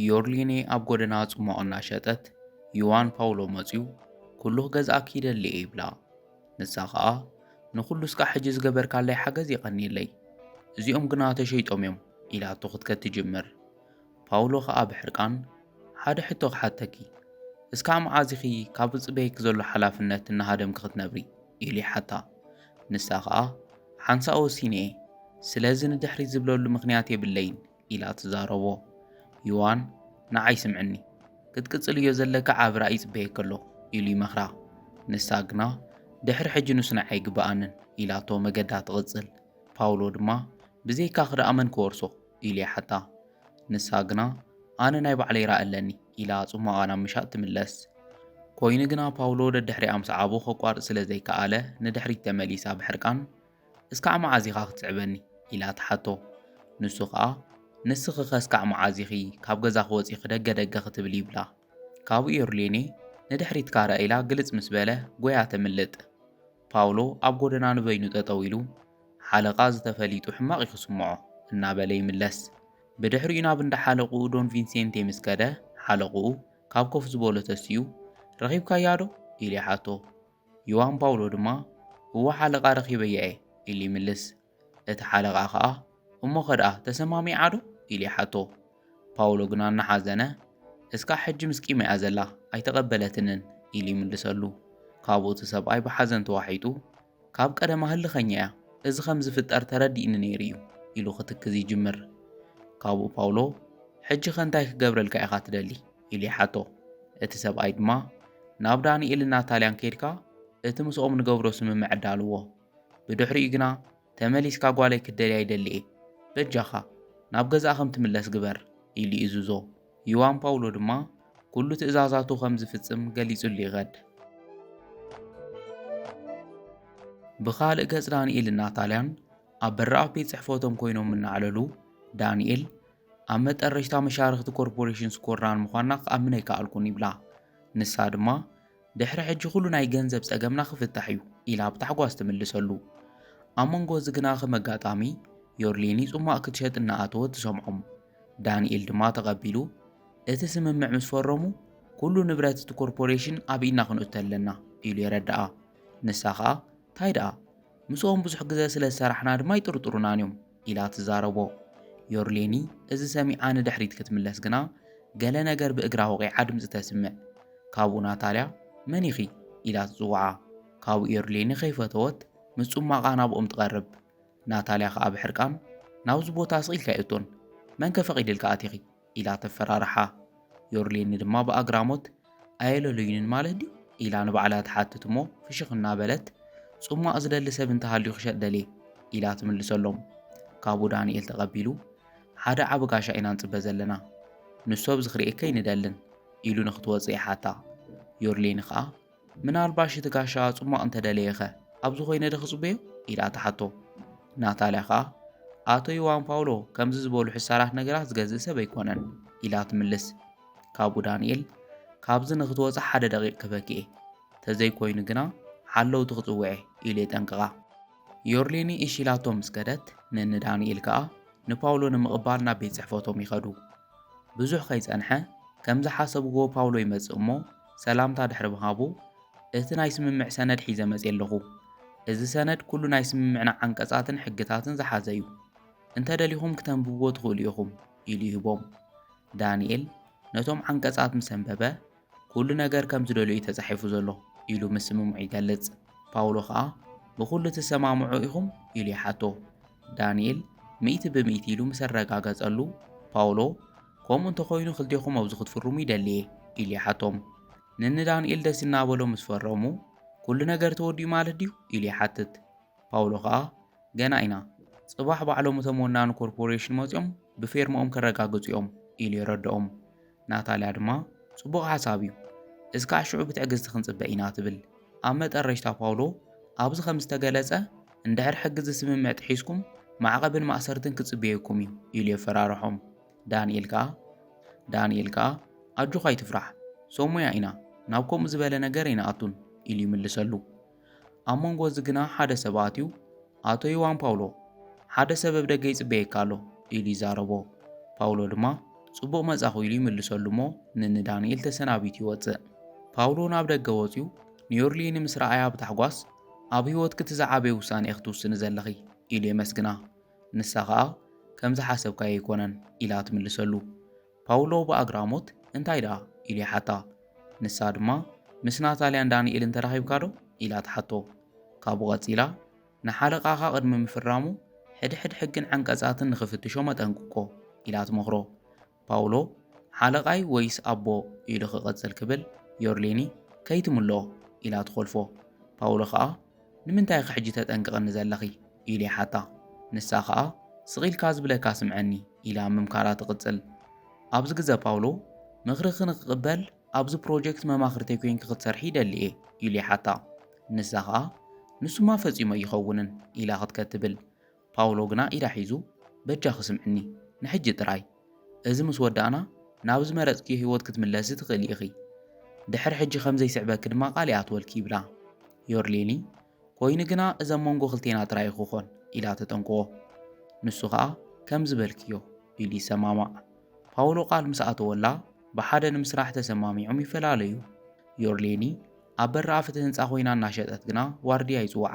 ዮርሊኔ ኣብ ጎደና ጽሟቕ እናሸጠት፣ ዩዋን ፓውሎ መጺኡ፣ "ኩሉ ክገዝኣኪ ይደሊ እየ" ይብላ። ንሳ ኸኣ፣ "ንኹሉ እስካዕ ሕጂ ዝገበርካለይ ሓገዝ የቐንየለይ። እዚኦም ግና ተሸይጦም እዮም" ኢላቶ ክትከድ ትጅምር። ፓውሎ ኸኣ ብሕርቃን፣ "ሓደ ሕቶ ክሓተኪ፣ እስካዕ መዓዝ ኢኺ ካብ ዝጽበየኪ ዘሎ ሓላፍነት እናሃደምኪ ክትነብሪ?" ኢሉ ይሓታ። ንሳ ኸኣ፣ "ሓንሳእ ወሲነ እየ፣ ስለዚ ንድሕሪት ዝብለሉ ምኽንያት የብለይን" ኢላ ትዛረቦ። ዩዋን፣ "ንዓይ ስምዕኒ፣ ክትቅጽልዮ ዘለካ ዓቢ ራእይ ይጽበየኪ ኣሎ" ኢሉ ይመኽራ። ንሳ ግና፣ "ድሕሪ ሕጂ ንሱ ንዓይ ኣይግብኣንን" ኢላቶ መገዳ ትቕጽል። ፓውሎ ድማ፣ "ብዘይካኺ ደኣ መን ክወርሶ?" ኢሉ ይሓታ። ንሳ ግና፣ "ኣነ ናይ ባዕለይ ራኢ ኣለኒ" ኢላ ጽሟቓ ናብ ምሻጥ ትምለስ። ኮይኑ ግና ፓውሎ ደድሕሪኣ ምስ ዓቡ ከቋርጽ ስለ ዘይከኣለ ንድሕሪት ተመሊሳ ብሕርቃን፣ "እስካዕ መዓዝ ኢኻ ክትስዕበኒ?" ኢላ ትሓቶ። ንሱ ኸኣ፣ "ንስኺ ኸ እስካዕ መዓዝ ኢኺ ካብ ገዛኺ ወጺኺ ደገ ደገ ክትብሊ?" ይብላ። ካብኡ ዮርሌኔ ንድሕሪት ካራ ኢላ ግልጽ ምስ በለ ጎያ ተምልጥ። ፓውሎ ኣብ ጎደና ንበይኑ ጠጠው ኢሉ፣ "ሓለቓ ዝተፈሊጡ ሕማቕ እዩ ክስምዖ" እናበለ ይምለስ። ብድሕሪኡ ናብ እንዳ ሓለቕኡ ዶን ቪንሴንቴ ምስ ከደ፣ ሓለቕኡ ካብ ኮፍ ዝበሎ ተሲኡ፣ "ረኺብካያ ዶ?" ኢሉ ይሓቶ። ዩዋን ፓውሎ ድማ፣ "እወ ሓለቓ ረኺበያ እየ" ኢሉ ይምልስ። እቲ ሓለቓ ኸኣ፣ "እሞኸ ደኣ ተሰማሚዓ ዶ?" ኢሉ ይሓቶ። ፓውሎ ግና እናሓዘነ፣ "እስካዕ ሕጂ ምስ ቂማ እያ ዘላ፣ ኣይተቐበለትንን" ኢሉ ይምልሰሉ። ካብኡ እቲ ሰብኣይ ብሓዘን ተዋሒጡ፣ "ካብ ቀደማ ህልኸኛ እያ፣ እዚ ከም ዝፍጠር ተረዲእኒ ነይሩ እዩ" ኢሉ ክትክዝ ይጅምር። ካብኡ ፓውሎ፣ "ሕጂኸ እንታይ ክገብረልካ ኢኻ ትደሊ?" ኢሉ ይሓቶ። እቲ ሰብኣይ ድማ፣ "ናብ ዳንኤልን ናታልያን ኬድካ እቲ ምስኦም ንገብሮ ስምምዕ ኣዳልዎ። ብድሕሪኡ ግና ተመሊስካ ጓለይ ክትደልያ ይደሊ እየ። በጃኻ ናብ ገዛኣ ከም ትምለስ ግበር" ኢሉ ይእዝዞ። ዩዋን ፓውሎ ድማ ኩሉ ትእዛዛቱ ከም ዝፍጽም ገሊጹሉ ይኸድ። ብኻልእ ገጽ ዳንኤልን ናታልያን ኣብ በራፍ ቤት ጽሕፈቶም ኮይኖም እናዕለሉ፣ ዳንኤል፣ "ኣብ መጠረሽታ መሻርኽቲ ኮርፖሬሽን ስኮርናን ምዃንና ክኣምን ኣይከኣልኩን" ይብላ። ንሳ ድማ፣ "ድሕሪ ሕጂ ኩሉ ናይ ገንዘብ ጸገምና ክፍታሕ እዩ" ኢላ ብታሕጓስ ትምልሰሉ። ኣብ መንጎ እዚ ግና ከም ኣጋጣሚ ዮርሌኒ ጽሟቕ ክትሸጥ እናኣተወት ትሰምዖም። ዳንኤል ድማ ተቐቢሉ፣ "እቲ ስምምዕ ምስ ፈረሙ፣ ኩሉ ንብረት እቲ ኮርፖሬሽን ኣብ ኢድና ክንእቶ ኣለና" ኢሉ የረድኣ። ንሳ ኸኣ፣ "ታይ ደኣ? ምስኦም ብዙሕ ግዘ ስለ ዝሰራሕና ድማ ኣይጥርጥሩናን እዮም" ኢላ ትዛረቦ። ዮርሌኒ እዚ ሰሚዓ ንድሕሪት ክትምለስ ግና፣ ገለ ነገር ብእግራ ወቒዓ ድምጺ ተስምዕ። ካብኡ ናታልያ፣ "መን ኢኺ?" ኢላ ትጽውዓ። ካብኡ ዮርሌኒ ከይፈተወት ምስ ጽሟቓ ናብኦም ትቐርብ። ናታልያ ኸኣ ብሕርቃን፣ "ናብዚ ቦታ ስቕ ኢልካ ኣይእቶን፣ መን ከ ፈቒድልካ ኣቲኺ?" ኢላ ተፈራርሓ። ዮርሌኒ ድማ ብኣግራሞት፣ "ኣየለለዩንን ማለት ድዩ?" ኢላ ንባዕላ ትሓትት እሞ ፍሽኽ እናበለት፣ "ጽሟቕ ዝደሊ ሰብ እንተሃልዩ ክሸጥ ደልየ" ኢላ ትምልሰሎም። ካብኡ ዳንኤል ተቐቢሉ፣ "ሓደ ዓቢ ጋሻ ኢና ንጽበ ዘለና፣ ንሱ ኣብዚ ክርእየካ ኣይንደልን" ኢሉ ንኽትወጽእ ይሓታ። ዮርሌኒ ኸኣ፣ "ምናልባሽ እቲ ጋሻ ጽሟቕ እንተደለየኸ ኣብዚ ኮይነ ዶ ክጽበዮ?" ኢላ ትሓቶ። ናታልያ ኸኣ፣ "ኣቶ ዮዋን ፓውሎ ከምዚ ዝበሉ ሕሳራት ነገራት ዝገዝእ ሰብ ኣይኮነን" ኢላ ትምልስ። ካብኡ ዳንኤል፣ "ካብዚ ንኽትወጽእ ሓደ ደቂቕ ክህበኪ እየ፣ ተዘይኮይኑ ግና ሓለውቲ ክጽውዕ እየ" ኢሉ የጠንቅቓ። ዮርሌኒ እሺ ኢላቶ ምስ ከደት፣ ንንዳንኤል ከኣ ንፓውሎ ንምቕባል ናብ ቤት ጽሕፈቶም ይኸዱ። ብዙሕ ከይጸንሐ፣ ከም ዝሓሰብዎ ፓውሎ ይመጽእ እሞ፣ ሰላምታ ድሕሪ ምሃቡ፣ "እቲ ናይ ስምምዕ ሰነድ ሒዘ መጽየ ኣለኹ። እዚ ሰነድ ኩሉ ናይ ስምምዕና ዓንቀጻትን ሕግታትን ዝሓዘ እዩ። እንተ ደሊኹም ክተንብብዎ ትኽእሉ ኢኹም" ኢሉ ይህቦም። ዳንኤል ነቶም ዓንቀጻት ምስ ኣንበበ፣ "ኩሉ ነገር ከም ዝደልዮ እዩ ተጻሒፉ ዘሎ" ኢሉ ምስምምዑ ይገልጽ። ፓውሎ ኸኣ፣ "ብኹሉ ትሰማምዑ ኢኹም?" ኢሉ ይሓቶ። ዳንኤል ሚእቲ ብሚእቲ ኢሉ ምስ ኣረጋገጸሉ፣ ፓውሎ፣ "ከምኡ እንተኾይኑ ክልቴኹም ኣብዚ ክትፍርሙ ይደሊ እየ" ኢሉ ይሓቶም። ንንዳንኤል ደስ እናበሎ ምስ ፈረሙ፣ "ኩሉ ነገር ተወዲኡ ማለት ድዩ?" ኢሉ ይሓትት። ፓውሎ ኸኣ፣ "ገና ኢና፣ ጽባሕ ባዕሎም እቶም ወናኒ ኮርፖሬሽን መጺኦም ብፌርማኦም ከረጋግጹ እዮም" ኢሉ የረድኦም። ናታልያ ድማ፣ "ጽቡቕ ሓሳብ እዩ፣ እስካዕ ሽዑ ብትዕግስቲ ክንጽበ ኢና" ትብል። ኣብ መጠረሽታ ፓውሎ፣ "ኣብዚ ከም ዝተገለጸ፣ እንድሕር ሕጊ እዚ ስምምዕ ጥሒስኩም፣ ማዕቐብን ማእሰርትን ክጽበየኩም እዩ" ኢሉ የፈራርሖም። ዳንኤል ከኣ፣ ዳንኤል ከኣ፣ "ኣጆኻ ኣይትፍራሕ፣ ሰሙያ ኢና፣ ናብ ከምኡ ዝበለ ነገር ኣይንኣቱን" ኢሉ ይምልሰሉ። ኣብ መንጎ እዚ ግና ሓደ ሰብ ኣትዩ፣ "ኣቶ ዮዋን ፓውሎ፣ ሓደ ሰብ ኣብ ደገ ይጽበየካ ኣሎ" ኢሉ ይዛረቦ። ፓውሎ ድማ፣ ጽቡቕ መጻኹ ኢሉ ይምልሰሉ እሞ ንንዳንኤል ተሰናቢቱ ይወጽእ። ፓውሎ ናብ ደገ ወጺኡ ንዮርሌኒ ምስ ረኣያ ብታሕጓስ፣ ኣብ ህይወትኪ እቲ ዝዓበየ ውሳኔ ኢኺ ትውስኒ ዘለኺ ኢሉ የመስግና። ንሳ ኸኣ ከም ዝሓሰብካዮ ኣይኮነን ኢላ ትምልሰሉ። ፓውሎ ብኣግራሞት እንታይ ደኣ ኢሉ ይሓታ። ንሳ ድማ ምስ ናታልያን ዳንኤልን ተራኺብካ ዶ ኢላ ትሓቶ። ካብኡ ቀጺላ ንሓለቓኻ ቅድሚ ምፍራሙ ሕድሕድ ሕግን ዓንቀጻትን ንኽፍትሾም ኣጠንቅቆ ኢላ ትመኽሮ። ፓውሎ ሓለቓይ ወይስ ኣቦ ኢሉ ክቕጽል ክብል ዮርሌኒ ከይትምልኦ ኢላ ትኾልፎ። ፓውሎ ኸኣ ንምንታይ ኢኺ ሕጂ ተጠንቅቕኒ ዘለኺ ኢሉ ይሓታ። ንሳ ኸኣ ስቕ ኢልካ ዝብለካ ስምዐኒ ኢላ ምምካራ ትቕጽል። ኣብዚ ግዘ ፓውሎ ምኽርኺ ንክቕበል ኣብዚ ፕሮጀክት መማኽርተይ ኮይንኪ ክትሰርሒ ይደሊ እየ ኢሉ ይሓታ። ንሳ ኸኣ ንሱማ ፈጺሙ ኣይኸውንን ኢላ ክትከድ ትብል። ፓውሎ ግና ኢዳ ሒዙ በጃኺ ስምዕኒ ንሕጂ ጥራይ እዚ ምስ ወዳእና ናብ ዝመረጽክዮ ህይወት ክትምለሲ ትኽእሊ ኢኺ። ድሕሪ ሕጂ ከም ዘይስዕበኪ ድማ ቃል ይኣትወልኪ ይብላ። ዮርሌኒ ኮይኑ ግና እዚ ኣብ መንጎ ክልቴና ጥራይ እዩ ክኾን ኢላ ተጠንቅቖ። ንሱ ኸኣ ከም ዝበልክዮ ኢሉ ይሰማማዕ። ፓውሎ ቃል ምስ ኣተወላ ብሓደ ንምስራሕ ተሰማሚዖም ይፈላለዩ። ዮርሌኒ ኣብ በሪ ኣፍ እቲ ህንጻ ኮይና እናሸጠት ግና ዋርድያ ይጽውዓ።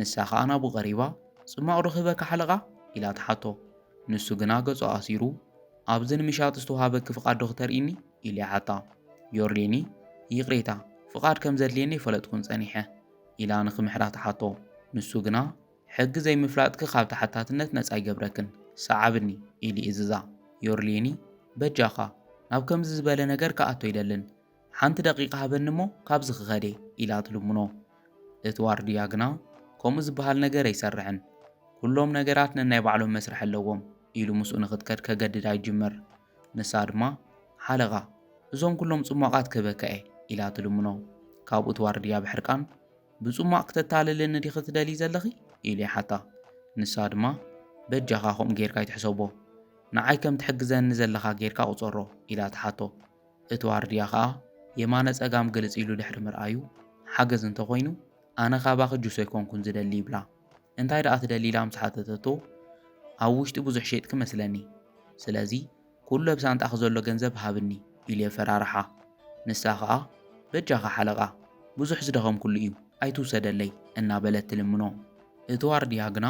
ንሳ ኸኣ ናብኡ ቀሪባ ጽማቕ ዶ ክህበካ ሓለቓ ኢላ ትሓቶ። ንሱ ግና ገጹ ኣሲሩ ኣብዚ ንምሻጥ ዝተዋሃበኪ ፍቓድ ዶ ክተርእይኒ ኢሉ ይሓታ። ዮርሌኒ ይቕሬታ ፍቓድ ከም ዘድልየኒ ኣይፈለጥኩን ጸኒሐ ኢላ ንኽምሕራ ትሓቶ። ንሱ ግና ሕጊ ዘይምፍላጥኪ ካብ ተሓታትነት ነጻ ኣይገብረክን ሰዓብኒ ኢሉ ይእዝዛ። ዮርሌኒ በጃኻ ናብ ከምዚ ዝበለ ነገር ክኣቱ ኣይደልን ሓንቲ ደቂቃ ሃበኒ እሞ ካብዚ ክኸድ እየ ኢላ ትልምኖ። እቲ ዋርድያ ግና ከምኡ ዝበሃል ነገር ኣይሰርሕን። ኩሎም ነገራት ነናይ ባዕሎም መስርሕ ኣለዎም ኢሉ ምስኡ ንኽትከድ ከገድዳ ይጅምር። ንሳ ድማ ሓለቓ እዞም ኩሎም ጽሟቓት ክህበካ እየ ኢላ ትልምኖ። ካብኡ እቲ ዋርድያ ብሕርቃን ብጽሟቕ ክተታልልኒ ዲኺ ትደልዪ ዘለኺ ኢሉ ይሓታ። ንሳ ድማ በጃኻ ከምኡ ጌርካ ኣይትሕሰቦ ንዓይ ከም ትሕግዘኒ ዘለኻ ጌርካ ቁጸሮ ኢላ ትሓቶ። እቲ ዋርድያ ኸኣ የማነ ጸጋም ግልጽ ኢሉ ድሕሪ ምርኣዩ ሓገዝ እንተኾይኑ ኣነ ካባኺ ጁስ ኣይኮንኩን ዝደሊ ይብላ። እንታይ ደኣ ትደሊ ኢላ ምስ ሓተተቶ ኣብ ውሽጢ ብዙሕ ሸይጥኪ መስለኒ ስለዚ ኩሉ ኣብ ሳንጣኺ ዘሎ ገንዘብ ሃብኒ ኢሉ የፈራርሓ። ንሳ ኸኣ በጃኻ ሓለቓ ብዙሕ ዝደኸምኩሉ እዩ ኣይትውሰደለይ እናበለት ትልምኖ። እቲ ዋርድያ ግና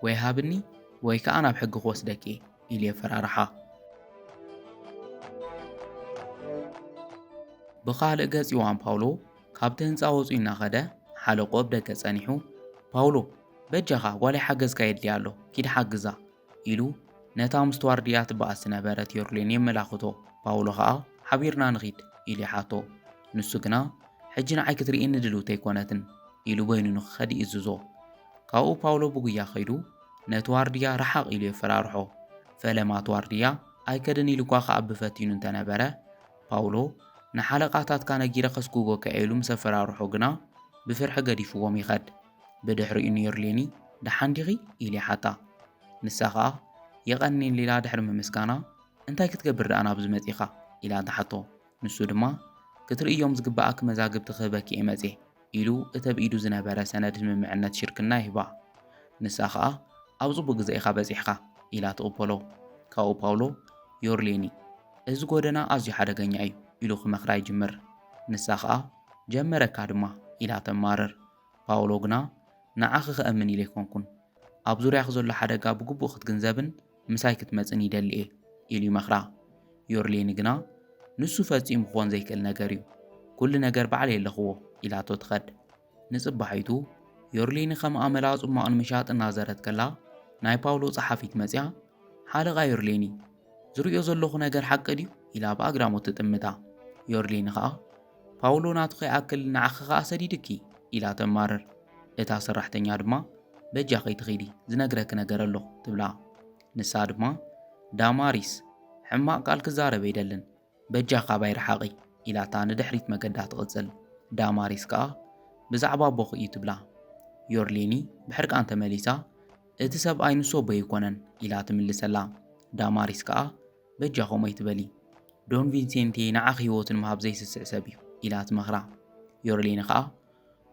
ወይ ሃብኒ ወይ ከኣ ናብ ሕጊ ክወስደኪ እየ ኢሉ የፈራርሓ። ብኻልእ ገጽ ዮዋን ፓውሎ ካብቲ ህንጻ ወጹ እናኸደ ሓለቆ ኣብ ደገ ጸኒሑ ፓውሎ በጃኻ ጓለይ ሓገዝካ የድልያ ኣሎ ኪድ ሓግዛ ኢሉ ነታ ምስቲ ዋርድያ ትበኣስ ዝነበረት ዮርሌን የመላኽቶ። ፓውሎ ኸኣ ሓቢርና ንኺድ ኢሉ ይሓቶ። ንሱ ግና ሕጂ ንዓይ ክትርእየኒ ድልውቲ ኣይኮነትን ኢሉ በይኑ ንኽኸድ ይእዝዞ። ካብኡ ፓውሎ ብጉያ ኸይዱ ነቲ ዋርድያ ረሓቕ ኢሉ የፈራርሖ። ፈለማ እቲ ዋርድያ ኣይከድን ኢሉ እኳ ክኣቢ ፈቲኑ እንተነበረ ፓውሎ ንሓለቓታትካ ነጊረ ከስጉጎካ ኢሉ ምስ ኣፈራርሖ ግና ብፍርሒ ገዲፍዎም ይኸድ። ብድሕሪኡ ንዮርሌኒ ደሓን ዲኺ ኢሉ ይሓታ። ንሳ ኸኣ የቐንየልና ኢላ ድሕሪ ምምስጋና እንታይ ክትገብር ደኣ ናብዚ መጺኻ ኢላ ትሓቶ። ንሱ ድማ ክትርእዮም ዝግብኣኪ መዛግብቲ ክህበኪ እየ መጽየ ኢሉ እቲ ኣብ ኢዱ ዝነበረ ሰነድ ስምምዕነት ሽርክና ይህባ። ንሳ ኸኣ ኣብ ጽቡቕ ግዜ ኢኻ በጺሕካ ኢላ ትቕበሎ። ካብኡ ፓውሎ ዮርሌኒ እዚ ጎደና ኣዝዩ ሓደገኛ እዩ ኢሉ ክመኽራ ይጅምር። ንሳ ኸኣ ጀመረካ ድማ ኢላ ተማርር። ፓውሎ ግና ንዓኺ ክእምን ኢለ ኣይኮንኩን ኣብ ዙርያኺ ዘሎ ሓደጋ ብግቡእ ክትግንዘብን ምሳይ ክትመጽን ይደሊ እየ ኢሉ ይመኽራ። ዮርሌኒ ግና ንሱ ፈጺሙ ክኾን ዘይክእል ነገር እዩ፣ ኩሉ ነገር ባዕለይ ኣለኽዎ ኢላቶ ትኸድ። ንጽባሒቱ ዮርሌኒ ከም ኣመላ ጽሟቕ ንምሻጥ እናዘረት ከላ ናይ ፓውሎ ጸሓፊት መጽያ ሓለቓ ዮርሌኒ ዝርእዮ ዘለኹ ነገር ሓቂ ድዩ ኢላ ብኣግራሞት ትጥምታ። ዮርሌኒ ኸኣ ፓውሎ ናቱ ከይኣክል ንዓኺ ኸኣ ሰዲድኪ ኢላ ተማርር። እታ ሰራሕተኛ ድማ በጃኺ ትኺዲ ዝነግረኪ ነገር ኣሎ ትብላ። ንሳ ድማ ዳማሪስ ሕማቕ ቃል ክዛረብ ኣይደልን በጃ ካባይ ረሓቒ ኢላታ ንድሕሪት መገዳ ትቕጽል። ዳማሪስ ከኣ ብዛዕባ ኣቦኺ እዩ ትብላ። ዮርሌኒ ብሕርቃን ተመሊሳ እቲ ሰብኣይ ንሱ ኣቦይ ኣይኮነን ኢላ ትምልሰላ። ዳማሪስ ከኣ በጃ ከምኡ ኣይትበሊ ዶን ቪንሴንቴ ንዓኺ ህይወቱ ንምሃብ ዘይስስዕ ሰብ እዩ ኢላ ትመኽራ። ዮርሌኒ ከኣ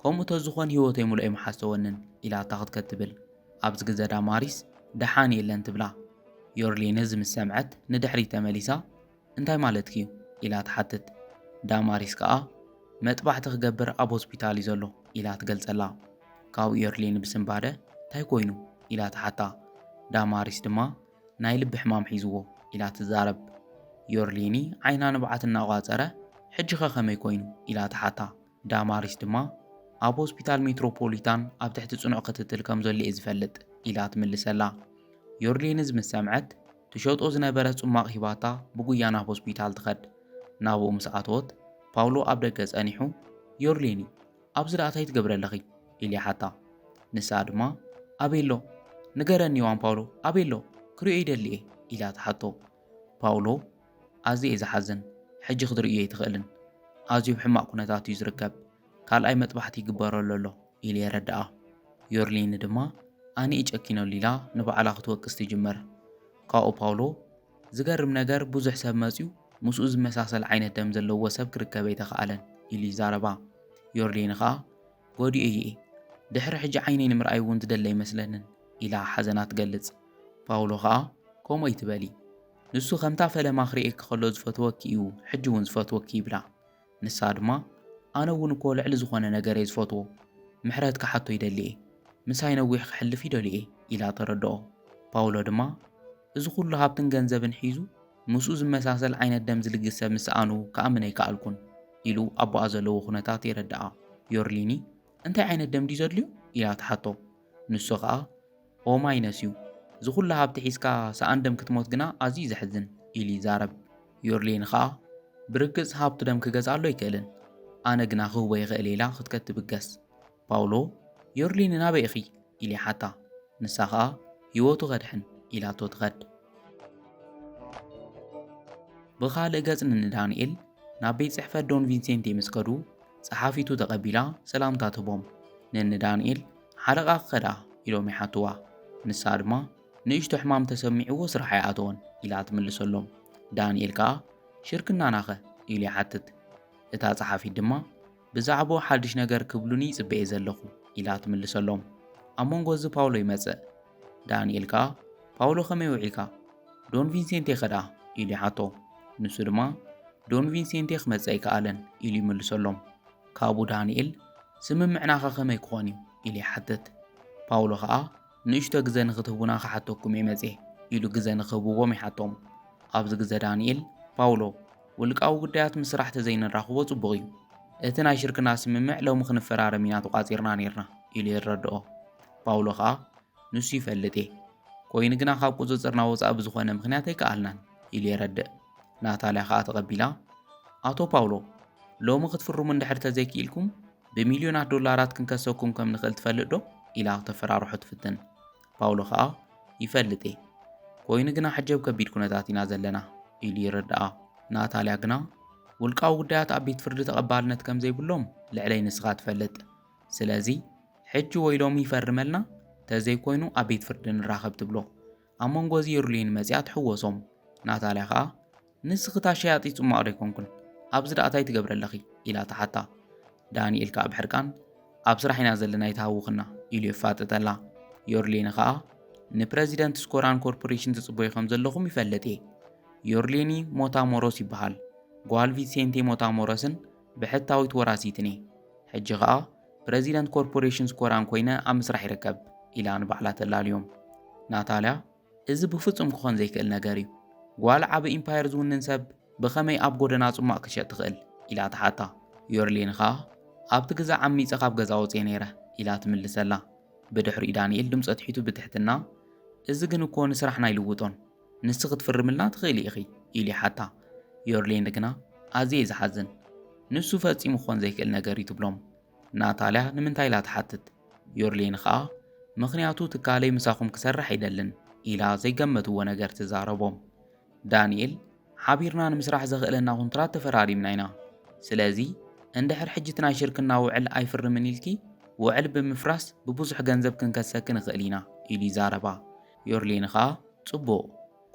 ከምኡ ተዝኾን ህይወተይ ሙሉእ ኣይምሓሰወንን ኢላታ ክትከድ ትብል ኣብዚ ግዘ ዳማሪስ ደሓን የለን ትብላ። ዮርሊን እዚ ምስ ሰምዐት ንድሕሪት ተመሊሳ፣ "እንታይ ማለትኪ እዩ?" ኢላ ትሓትት። ዳማሪስ ከኣ፣ "መጥባሕቲ ክገብር ኣብ ሆስፒታል እዩ ዘሎ" ኢላ ትገልጸላ። ካብኡ ዮርሊን ብስንባደ፣ "እንታይ ኮይኑ?" ኢላ ትሓታ። ዳማሪስ ድማ፣ "ናይ ልቢ ሕማም ሒዝዎ" ኢላ ትዛረብ። ዮርሊኒ ዓይና ንብዓት እናቋጸረ፣ "ሕጂኸ ከመይ ኮይኑ?" ኢላ ትሓታ። ዳማሪስ ድማ፣ "ኣብ ሆስፒታል ሜትሮፖሊታን ኣብ ትሕቲ ጽኑዕ ክትትል ከም ዘሎ እየ ዝፈልጥ" ኢላ ትምልሰላ። ዮርሊን እዚ ምስ ሰምዐት፣ ትሸጦ ዝነበረ ጽማቕ ሂባታ ብጉያ ናብ ሆስፒታል ትኸድ። ናብኡ ምስ ኣተወት፣ ፓውሎ ኣብ ደገ ጸኒሑ፣ "ዮርሊኒ፣ ኣብዚ ደኣ እንታይ ትገብሪ ኣለኺ?" ኢሉ ይሓታ። ንሳ ድማ፣ "ኣበይ ኣሎ? ንገረኒ ዮዋን ፓውሎ፣ ኣበይ ኣሎ? ክርእዮ ይደሊ እየ" ኢላ ትሓቶ። ፓውሎ፣ "ኣዝየ እየ ዝሓዝን፣ ሕጂ ክትርእዮ ኣይትኽእልን። ኣዝዩ ኣብ ሕማቕ ኩነታት እዩ ዝርከብ። ካልኣይ መጥባሕቲ ይግበረሉ ኣሎ" ኢሉ የረድኣ። ዮርሊኒ ድማ፣ "ኣነ እየ ጨኪነሉ" ኢላ ንባዕላ ክትወቅስ ትጅምር። ካብኡ ፓውሎ፣ "ዝገርም ነገር፣ ብዙሕ ሰብ መጺኡ ምስኡ ዝመሳሰል ዓይነት ደም ዘለዎ ሰብ ክርከብ ኣይተኻእለን" ኢሉ ይዛረባ። ዮርሊኒ ኸኣ፣ "ጎዲኤ እየ፣ ድሕሪ ሕጂ ዓይነይ ንምርኣይ እውን ዝደለ ኣይመስለንን" ኢላ ሓዘና ትገልጽ። ፓውሎ ኸኣ፣ "ከምኡ ኣይትበሊ፣ ንሱ ከምታ ፈለማ ክርእየኪ ከሎ ዝፈትወኪ እዩ ሕጂ እውን ዝፈትወኪ" ይብላ። ንሳ ድማ፣ "ኣነ እውን እኮ ልዕሊ ዝኾነ ነገር እየ ዝፈትዎ። ምሕረት ክሓቶ ይደሊ እየ። ምሳይ ነዊሕ ክሕልፍ ይደሊ እየ" ኢላ ተረድኦ። ፓውሎ ድማ፣ "እዚ ኩሉ ሃብትን ገንዘብን ሒዙ ምስኡ ዝመሳሰል ዓይነት ደም ዝልግስ ሰብ ምስኣኑ ክኣምን ኣይከኣልኩን" ኢሉ ኣቦኣ ዘለዎ ኩነታት የረድኣ። ዮርሊኒ፣ "እንታይ ዓይነት ደም ድዩ ዘድልዮ?" ኢላ ትሓቶ። ንሱ ኸኣ፣ "ኦ ማይነስ እዩ። እዚ ኩሉ ሃብቲ ሒዝካ ሰኣን ደም ክትሞት ግና ኣዝዩ ዘሕዝን" ኢሉ ይዛረብ። ዮርሊኒ ኸኣ፣ "ብርግጽ ሃብቱ ደም ክገዝኣሉ ኣይክእልን። ኣነ ግና ክህቦ ይኽእል" ኢላ ክትከድ ትብገስ። ፓውሎ፣ "ዮርሊኒ ናበይ ኢኺ?" ኢሉ ይሓታ። ንሳ ኸኣ፣ "ህይወቱ ከድሕን" ኢላቶ ትኸድ። ብኻልእ ገጽ ንንዳንኤል ናብ ቤት ጽሕፈት ዶን ቪንሴንቴ ምስ ከዱ፣ ጸሓፊቱ ተቐቢላ ሰላምታ ትህቦም። ንንዳንኤል፣ "ሓለቓ ክኸዳ?" ኢሎም ይሓትዋ። ንሳ ድማ፣ "ንእሽቶ ሕማም ተሰሚዕዎ ስራሕ ኣይኣተወን" ኢላ ትምልሰሎም። ዳንኤል ከኣ፣ "ሽርክናናኸ?" ኢሉ ይሓትት። እታ ጸሓፊት ድማ፣ "ብዛዕባኡ ሓድሽ ነገር ክብሉኒ ይጽበ እየ ዘለኹ" ኢላ ትምልሰሎም። ኣብ መንጎ እዚ ፓውሎ ይመጽእ። ዳንኤል ከኣ፣ "ፓውሎ ከመይ ውዒልካ? ዶን ቪንሴንቴ ከ ደኣ?" ኢሉ ይሓቶ። ንሱ ድማ፣ "ዶን ቪንሴንቴ ክመጽእ ኣይከኣለን" ኢሉ ይምልሰሎም። ካብኡ ዳንኤል፣ "ስምምዕናኸ ከመይ ክኾን እዩ?" ኢሉ ይሓትት። ፓውሎ ኸኣ፣ "ንእሽቶ ግዘ ንኽትህቡና ክሓተኩም እየ መጽየ" ኢሉ ግዘ ንኽህብዎም ይሓቶም። ኣብዚ ግዘ ዳንኤል፣ "ፓውሎ፣ ውልቃዊ ጉዳያት ምስ ስራሕ ተዘይንራኽቦ ጽቡቕ እዩ። እቲ ናይ ሽርክና ስምምዕ ሎሚ ክንፈራረም ኢና ተቋጺርና ኔርና" ኢሉ የረድኦ። ፓውሎ ኸኣ፣ "ንሱ ይፈልጥ እየ፣ ኮይኑ ግና ካብ ቁጽጽርና ወጻኢ ብዝኾነ ምኽንያት ኣይከኣልናን" ኢሉ የረድእ። ናታልያ ኸኣ ተቐቢላ፣ "ኣቶ ፓውሎ፣ ሎሚ ክትፍርሙ እንድሕር ተዘይክኢልኩም ብሚልዮናት ዶላራት ክንከሰኩም ከም ንኽእል ትፈልጥ ዶ?" ኢላ ክተፈራርሖ ትፍትን። ፓውሎ ኸኣ፣ "ይፈልጥ እየ፣ ኮይኑ ግና ሕጂ ኣብ ከቢድ ኩነታት ኢና ዘለና" ኢሉ ይርድኣ። ናታልያ ግና፣ "ውልቃዊ ጉዳያት ኣብ ቤት ፍርዲ ተቐባልነት ከም ዘይብሎም ልዕለይ ንስኻ ትፈልጥ። ስለዚ ሕጂ ወይ ሎሚ ይፈርመልና፣ ተዘይኮይኑ ኣብ ቤት ፍርዲ ንራኸብ" ትብሎ። ኣብ መንጎ እዚ ዮርሊን መጺኣ ትሕወሶም። ናታልያ ኸኣ፣ "ንስኺ እታ ሸያጢት ጽማቕ ዶ ኣይኮንኩን? ኣብዚ ደኣ እንታይ ትገብሪ ኣለኺ?" ኢላ ትሓታ። ዳንኤል ከኣ ብሕርቃን፣ "ኣብ ስራሕ ኢና ዘለና፣ ኣይትሃውኽና" ኢሉ የፋጥጠላ። ዮርሌኒ ኸኣ፣ "ንፕረዚደንት ስኮራን ኮርፖሬሽን ትጽበዩ ከም ዘለኹም ይፈልጥ እየ። ዮርሌኒ ሞታሞሮስ ይበሃል። ጓል ቪሴንቴ ሞታሞሮስን ብሕታዊት ወራሲትን እየ። ሕጂ ኸኣ ፕረዚደንት ኮርፖሬሽን ስኮራን ኮይነ ኣብ ምስራሕ ይርከብ" ኢላ ንባዕላ ተላልዮም። ናታልያ፣ "እዚ ብፍጹም ክኾን ዘይክእል ነገር እዩ። ጓል ዓቢ ኢምፓየር ዝውንን ሰብ ብኸመይ ኣብ ጎደና ጽማቕ ክትሸጥ ትኽእል?" ኢላ ትሓታ። ዮርሌኒ ኸኣ፣ "ኣብቲ ግዛ ዓሚጸ ካብ ገዛ ወጽየ ነይረ" ኢላ ትምልሰላ። ብድሕሪኡ ዳንኤል ድምጹ ኣትሒቱ ብትሕትና፣ "እዚ ግን እኮ ንስራሕና ኣይልውጦን። ንስኺ ክትፍርምልና ትኽእሊ ኢኺ" ኢሉ ይሓታ። ዮርሌኒ ግና፣ "ኣዝየ እየ ዝሓዝን። ንሱ ፈጺሙ ክኾን ዘይክእል ነገር እዩ" ትብሎም። ናታልያ ንምንታይ ኢላ ትሓትት። ዮርሌኒ ኸኣ፣ "ምኽንያቱ ትካለይ ምሳኹም ክሰርሕ ኣይደልን" ኢላ ዘይገመትዎ ነገር ትዛረቦም። ዳንኤል፣ "ሓቢርና ንምስራሕ ዘኽእለና ኮንትራት ተፈራሪምና ኢና። ስለዚ እንድሕር ሕጂ እቲ ናይ ሽርክና ውዕል ኣይፍርምን ኢልኪ፣ ውዕል ብምፍራስ ብብዙሕ ገንዘብ ክንከሰኪ ንኽእል ኢና" ኢሉ ይዛረባ። ዮርሌኒ ኸኣ፣ "ጽቡቕ፣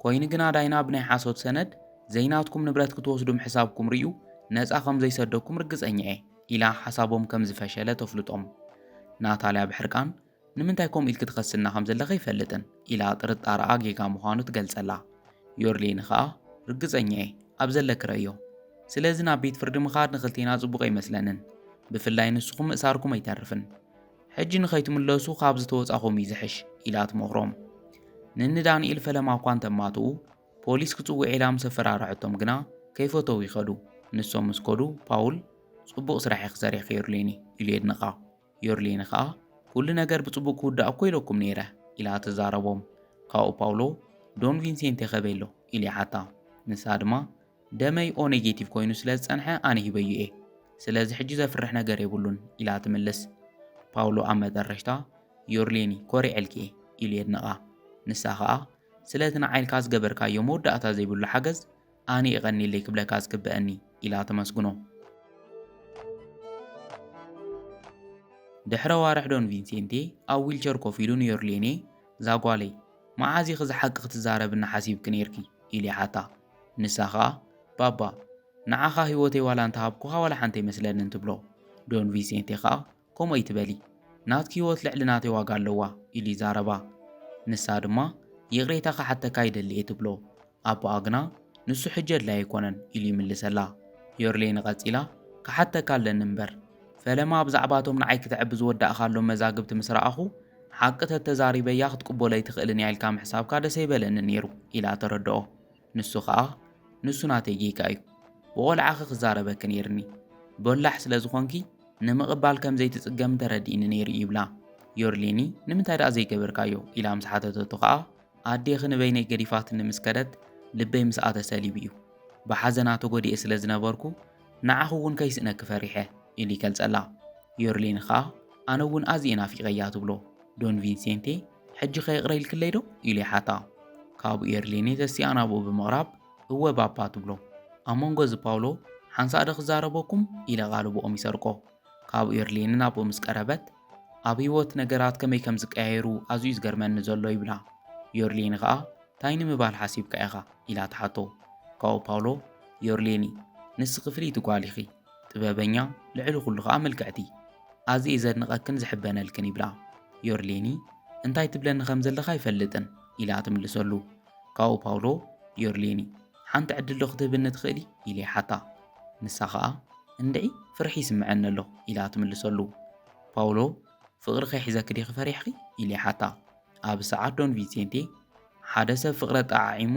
ኮይኑ ግና ዳይና ብናይ ሓሶት ሰነድ ዘይናትኩም ንብረት ክትወስዱ ምሕሳብኩም ርእዩ ነጻ ከም ዘይሰደኩም ርግጸኛ እየ" ኢላ ሓሳቦም ከም ዝፈሸለ ተፍልጦም። ናታልያ ብሕርቃን፣ ንምንታይ ከምኡ ኢልኪ ትኸስና ከም ዘለኺ ኣይፈልጥን ኢላ ጥርጣረኣ ጌጋ ምዃኑ ትገልጸላ። ዮርሌኒ ኸኣ ርግጸኛ እየ ኣብ ዘለኪ ረእዮ። ስለዚ ናብ ቤት ፍርዲ ምኻድ ንኽልቴና ጽቡቕ ኣይመስለንን። ብፍላይ ንስኹም ምእሳርኩም ኣይተርፍን። ሕጂ ንኸይትምለሱ ካብ ዝተወጻኹም እዩ ዝሕሽ ኢላ ትመኽሮም። ንኒ ዳንኤል ፈለማ እኳ እንተማትኡ ፖሊስ ክጽውዕ ኢላ ምስ ኣፈራርሐቶም ግና ከይፈተው ይኸዱ። ንሶም ምስ ከዱ ፓውል ጽቡቕ ስራሕ ኢኺ ሰሪሕኺ ዮርሌኒ ኢሉ የድንቓ። ዮርሌኒ ኸኣ ኩሉ ነገር ብጽቡቕ ክውዳእ እኮ ኢለኩም ነይረ ኢላ ትዛረቦም። ካብኡ ፓውሎ ዶን ቪንሴንቴ ከበይ ኣሎ ኢሉ ይሓታ። ንሳ ድማ ደመይ ኦ ኔጌቲቭ ኮይኑ ስለ ዝጸንሐ ኣነ ሂበዩ እየ። ስለዚ ሕጂ ዘፍርሕ ነገር የብሉን ኢላ ትምልስ። ፓውሎ ኣብ መጠረሽታ ዮርሌኒ ኮሪዐልኪ እየ ኢሉ የድንቓ። ንሳ ኸኣ ስለቲ ንዓይ ኢልካ ዝገበርካዮ መወዳእታ ዘይብሉ ሓገዝ ኣነ የቐንየለይ ክብለካ ዝግበኣኒ ኢላ ተመስግኖ። ድሕሪ ኣዋርሕ ዶን ቪንሴንቴ ኣብ ዊልቸር ኮፍ ኢሉ ንዮርሌኔ እዛ ጓለይ መዓዝ ኢኺ ዝሓቂ ክትዛረብኒ ሓሲብኪ ነይርኪ ኢሉ ይሓታ። ንሳ ኸኣ ባባ ንዓኻ ህይወተይ ዋላ እንተሃብኩኻ ዋላ ሓንቲ ኣይመስለንን ትብሎ። ዶን ቪንሴንቴ ኸኣ ከምኡ ኣይትበሊ ናትኪ ህይወት ልዕሊ ናተይ ዋጋ ኣለዋ ኢሉ ይዛረባ። ንሳ ድማ ይቕሬታ ክሓተካ ይደሊ እየ ትብሎ። ኣቦኣ ግና ንሱ ሕጂ ኣድላይ ኣይኮነን ኢሉ ይምልሰላ። ዮርሌኒ ቀጺላ ክሓተካ ኣለኒ እምበር ፈለማ ብዛዕባቶም ንዓይ ክተዕቢ ዝወዳእካሎም መዛግብቲ ምስ ረኣኹ ሓቂ ተተዛሪበያ ክትቅበሎ ኣይትኽእልን እያ ኢልካ ምሕሳብካ ደስ ኣይበለኒ ነይሩ ኢላ ተረድኦ። ንሱ ኸኣ ንሱ ናተይ ጌጋ እዩ ብቖልዓኺ ክዛረበኪ ነይርኒ በላሕ ስለ ዝኾንኪ ንምቕባል ከም ዘይትጽገም ተረዲእኒ ነይሩ ይብላ። ዮርሌኒ ንምንታይ ደኣ ዘይገበርካዮ ኢላ ምስ ሓተተቶ ኸኣ ኣዴኺ ንበይነይ ገዲፋትኒ ምስ ከደት ልበይ ምስኣ ተሰሊቡ እዩ። ብሓዘና ተጎዲኤ ስለ ዝነበርኩ ንዓኺ እውን ከይስእነኪ ፈሪሐ ኢሉ ይገልጸላ። ዮርሌኒ ኸኣ ኣነ እውን ኣዝየ ናፊቐያ ትብሎ። ዶን ቪንሴንቴ ሕጂ ከ ይቕረ ኢልክለይ ዶ ኢሉ ይሓታ። ካብኡ ዮርሌኒ ተሲኣ ናብኡ ብምቕራብ እወ ባባ ትብሎ። ኣብ መንጎ እዚ ፓውሎ ሓንሳእ ዶ ክዛረበኩም ኢለ ቃልብኦም ይሰርቆ። ካብኡ ዮርሌኒ ናብኡ ምስ ቀረበት ኣብ ህይወት ነገራት ከመይ ከም ዝቀያየሩ ኣዝዩ ዝገርመኒ ዘሎ ይብላ። ዮርሌኒ ኸኣ ታይ ንምባል ሓሲብካ ኢኻ ኢላ ትሓቶ። ካብኡ ፓውሎ ዮርሌኒ ንስኺ ፍልይቲ ጓል ኢኺ ጥበበኛ ልዕሊ ኩሉ ኸኣ ምልክዕቲ ኣዝየ ዘድንቐክን ዝሕበነልክን ይብላ። ዮርሌኒ እንታይ ትብለኒ ከም ዘለኻ ኣይፈልጥን ኢላ ትምልሰሉ። ካብኡ ፓውሎ ዮርሌኒ ሓንቲ ዕድል ዶ ክትህብኒ ትኽእሊ ኢሉ ይሓታ። ንሳ ኸኣ እንድዒ ፍርሒ ይስምዐኒ ኣሎ ኢላ ትምልሰሉ። ፓውሎ ፍቕሪ ከይሒዘኪ ዲኺ ፈሪሕኺ ኢሉ ይሓታ። ኣብ ሰዓት ዶን ቪንሴንቴ ሓደ ሰብ ፍቕሪ ኣጠዓዒሙ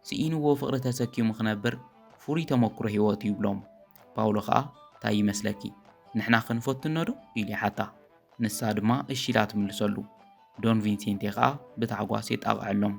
ስኢንዎ ፍቕሪ ተሰኪሙ ክነብር ፍሉይ ተመክሮ ህይወት እዩ ይብሎም። ፓውሎ ኸኣ ታይ ይመስለኪ ንሕና ክንፈትኖ ዶ ኢሉ ይሓታ። ንሳ ድማ እሺ ኢላ ትምልሰሉ። ዶን ቪንሴንቴ ኸኣ ብታሕጓስ የጣቕዐሎም።